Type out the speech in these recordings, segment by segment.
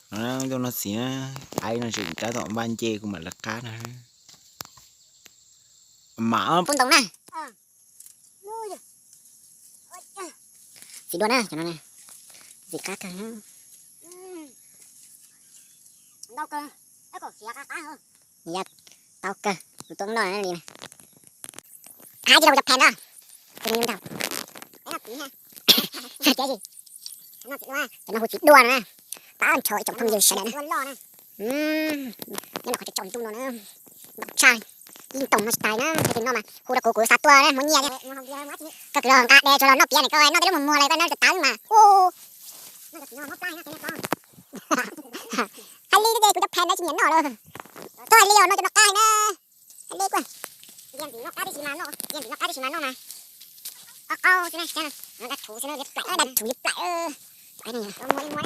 Tus no txiv na, qaib no tseem rab tom npaj nce kuv mam lawv qab na. Mam pub ntoo na. Txiv dua na, cov no txiv qab kawg. Yog tau kawg, kuv tuaj noj li. Qab tsis tau kuv cov phees no. Cov no hu txiv dua na, pab ntshaw ib tsoom phooj ywg sawv daws na. Nyob no qhov tsaus ntuj no na, ntau tshaj, ib ntoo no tsis tas na, tus no mas hu rau kuv kuv xav tuaj na, muab nyiaj thiab. Koj kwv los nqa de tso los noj piav ne, koj noj tej lub muag muag los koj noj tas tas mas. Hais li no ces kuv cov phees no tsis nyiam noj lawm. Koj hais li os, no cov no qab na. Hais li kuj. Ntxim noj qab tib si mas noj, ntxim noj qab tib si mas noj mas. Qab qab xwb na, dab thuv xwb na, liab plaim, dab thuv liab plaim. Kuv nyiam lub no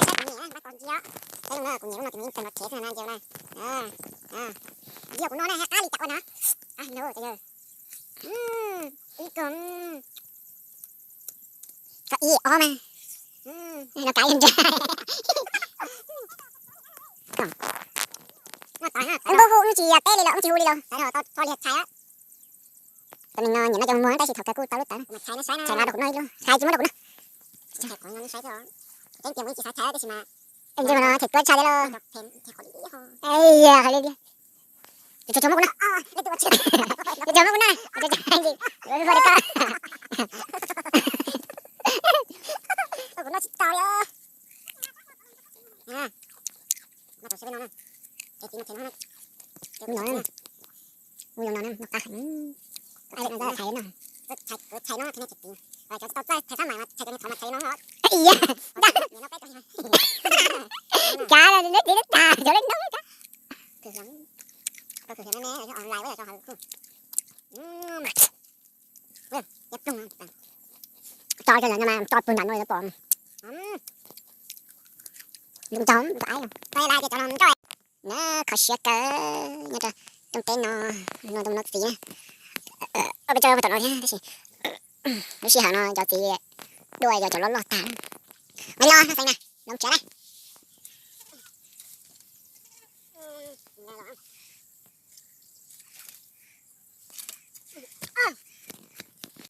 ces nws yeej teem los khev xwb na, nce na. Yog kuv no na, qab li cas ua na. Ib kog Koj ib ob mas. No kav ntsa. Npawg hu no tsis yog teb li los, tsis hu li los. Tau li tshais. Cov neeg no nyiam noj cov muag tab sis thaum kawg kuj tau lub tawv. Tshais nqa rau kuv noj ib lub, tshais tsis muab rau kuv noj. Ntshe no them tuab tshais thiab lauj. Qhov li li. Cov muab kuv noj, cov muab kuv noj, cov tshais ntsis, hu rau koj. Kuv noj tsis tau li. Mus zoo no na, noj qab heev. Ai lawm no txawj tshais no. Tshais no, tshais tau txawj tshais fab mais mas tshais cov niag thov mas tshais no. Ib yam. Kav los neb tiv tag cov lej noob kav. Tso cov no mas tso pug nram no pom. Zoo nraug, nraug aib. Na kho siab kawg nyob rau rooj teb no, no tus no txiv na. Peb tso tom no thiab tab sis lub sij hawm no cov txiv dua yog cov loj loj tag. Mas los no xeev na, los tsev na.